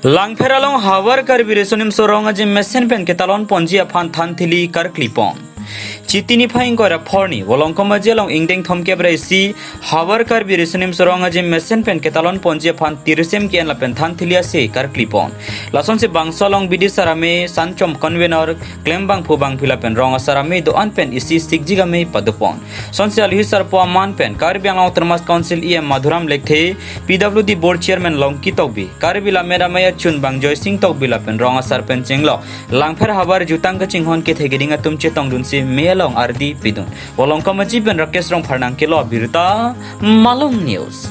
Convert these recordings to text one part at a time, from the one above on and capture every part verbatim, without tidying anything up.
Langpher along havar Karbi Riso Nimso Rong Aje mesen pen ketalon ponji aphan than thili karkli pon. Chiti niphai ingkoi ra phorni, Volongkom Aje along ingdeng thomkep ra isi, havar Karbi Riso Nimso Rong Aje mesen pen ketalon ponji aphan tirsem ke-en lapen than thili ase karkli pon. Lasonsi bangso along bidisar amei, sanchom convener, klembangphu bangphi lapen rong asar amei do-an pen isi sikjik amei pado pon. Sonsi alohi sarpo aman pen Karbi Anglong Autonomous Council E M Madhuram Lekthe, P W D Board Chairman Longki Tokbi, Karbi Lammet Amei achun bang Joysing Tokbi lapen rong asar pen chenglok Langpher havar jutang kachinghon kethe keding atum chetongdunsi mei along ardi pidun. Volongkom Aje pen Rakesh Rongphar nangkelo abirta, Malong News.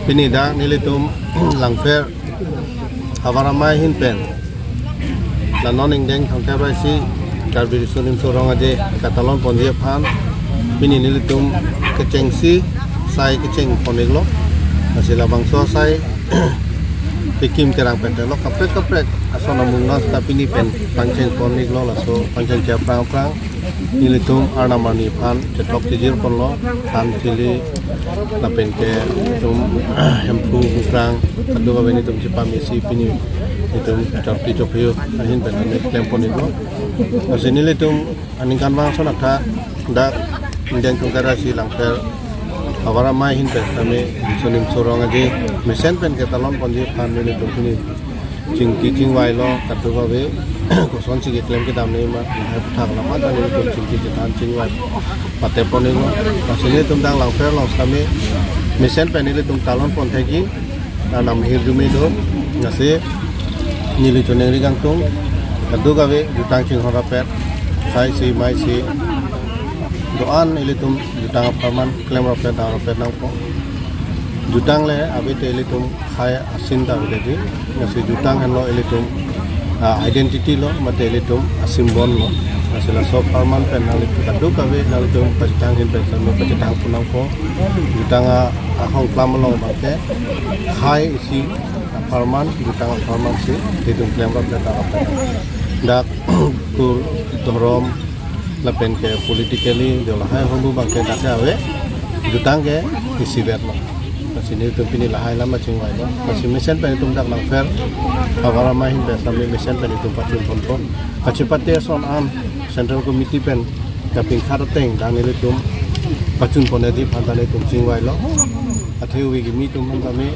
Pini dak nelitum Langpher havar amei ahin pen la non ingdeng thomkep ra isi Karbi Riso Nimso Rong Aje ketalon ponji aphan pini nelitum kechengsi sai kecheng pon-iklo. Lasi labangso sai kekim kerang pen lo kaprek kaprek ason amung nang seta pini pen pangcheng pon-iklo, laso pangcheng ke aphrang aphrang nelitum arnam arni aphan chetok chejir ponlo, than thili lapen ke itum Hemphu Hukrang kadokave nelitum chepame isi pini itum chorpi chophiu ahin pen neli klem pon-iklo. Lasi nelitum aningkanvang ason athak dak ingdeng thomkep ra isi Langpher havar amei ahin pen tame Riso Nimso Rong Aje mesen pen ketalon ponji aphan nelitum pini chingki chingvailo, kadokave kosonsi keklem kedam nangji ma, lahai aphuthak lama ta nelitum chingki chethan chingvai pate pon-iklo. Lasi nelitum dak Langpher along sitame mesen pen nelitum talon pon thekji, arnam ahirjume do, lasi neli choningri kangtung, kadokave jutang chinghon rapet, sai si mei si do-an ilitum jutang apharman klem rapet dang rapet nangpo. Jutang le ave te ilitum khei asin ta avedetji. Lasi jutang henlo ilitum, ah, identity lo, mate ilitum a-symbol lo. Lasi laso apharman pen nanglitum kadokave nanglitum pachethang ahin pen sitame pachethang pon nangpo. Jutang a-, ahong klam along abangke khei isi apharman, jutang apharman si ilitum klem rapet dang rapet. Dak kur dhorom lapen ke politically do lahai ahormu abangke dak ke ave, jutang ke isivet lo. Lasi nelitum pini lahai alam chingvailo. Lasi mesen pen itum dak Langpher havar amei ahin pen sitame mesen pen itum pachun ponpo. Kachepate ason an Central Committee pen kapingkhat ateng dak nelitum pachun pon-ikji aphan ta nelitum chingvailo. Athe ove kimi atum aphan tame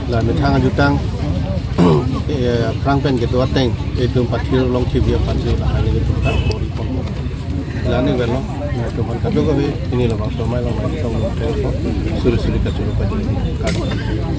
la methang ajutang, eh, aphrang pen kedo ateng itum pathir long kibi aphan si lahai nelitum ta bor-i ponpo. La ni avelo, nangtum aphan kadokave pini labangso amei along nangtum aphan suri suri kachoro pajir.